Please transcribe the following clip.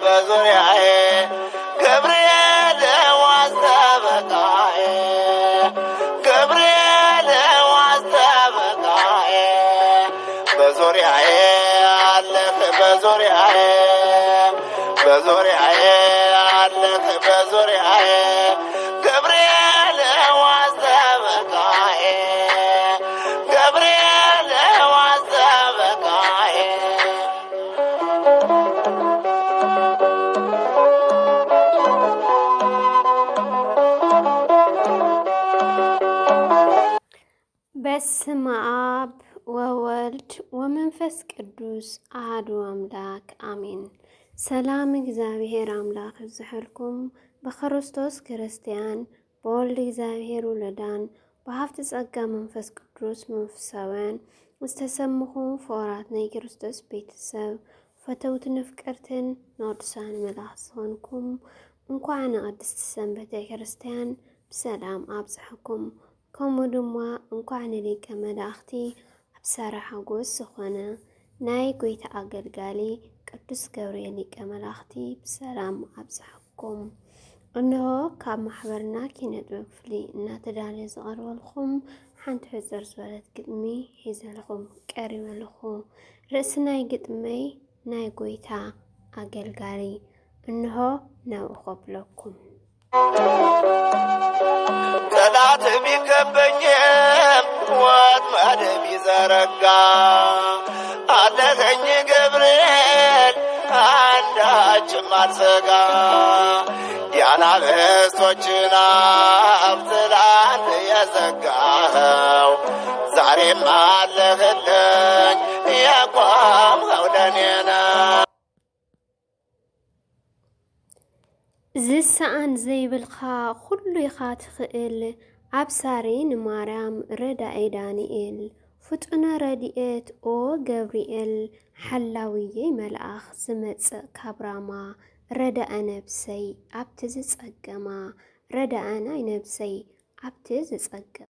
በዙሪያዬ ገብርኤል ዋስ ጠበቃዬ፣ ገብርኤል ዋስ ጠበቃዬ፣ በዙሪያዬ አለህ በዙሪያዬ፣ በዙሪያዬ አለህ በዙሪያዬ፣ ገብርኤል ዋስ ጠበቃዬ፣ ገብርኤል ዋስ ጠበቃዬ። በስመ አብ ወወልድ ወመንፈስ ቅዱስ አሐዱ አምላክ አሜን። ሰላም እግዚኣብሔር አምላክ ይብዝሐልኩም። ብክርስቶስ ክርስቲያን፣ ብወልድ እግዚኣብሔር ውሉዳን፣ ብሃብቲ ጸጋ መንፈስ ቅዱስ መንፈሳውያን ዝተሰምኹም ፍቑራት ናይ ክርስቶስ ቤተሰብ፣ ፈተውትን ኣፍቀርትን ንቅዱሳን መላእኽቲ ዝኾንኩም፣ እንኳዕ ንቅድስቲ ሰንበተ ክርስቲያን ብሰላም ኣብጽሐኩም። ከምኡ ድማ እንኳዕ ንሊቀ መላእኽቲ ኣብሳራ ሓጎስ ዝኾነ ናይ ጎይታ ኣገልጋሊ ቅዱስ ገብርኤል ሊቀ መላእኽቲ ብሰላም ኣብጽሐኩም። እንሆ ካብ ማሕበርና ኪነ ጥበብ ክፍሊ እናተዳለየ ዝቐርበልኩም ሓንቲ ሕጽር ዝበለት ግጥሚ ሒዘልኩም ቀሪበ ኣለኹ። ርእሲ ናይ ግጥመይ ናይ ጎይታ ኣገልጋሊ። እንሆ ናብኡ ከብለኩም። ጠላት ቢከበኝም ወጥመድ ቢዘረጋ፣ ኣለኸኝ ገብርኤል አንዳችም አልሰጋ። የአናብስቶችን አፍ ትላንት የዘጋኸው፣ ዛሬም አለህልኝ የቆምኸው ለኔ ነው። ዝሰኣን ዘይብልካ ኩሉ ኢኻ ትኽእል። ኣብሳሪ ንማርያም ረዳኢ ዳንኤል፣ ፍጡነ ረድኤት ኦ ገብርኤል፣ ሓላውየይ መልኣኽ ዝመጽእ ካብ ራማ፣ ረዳኢ ነብሰይ ኣብቲ ዝጸገማ፣ ረዳኢ ናይ ነብሰይ ኣብቲ ዝጸገማ።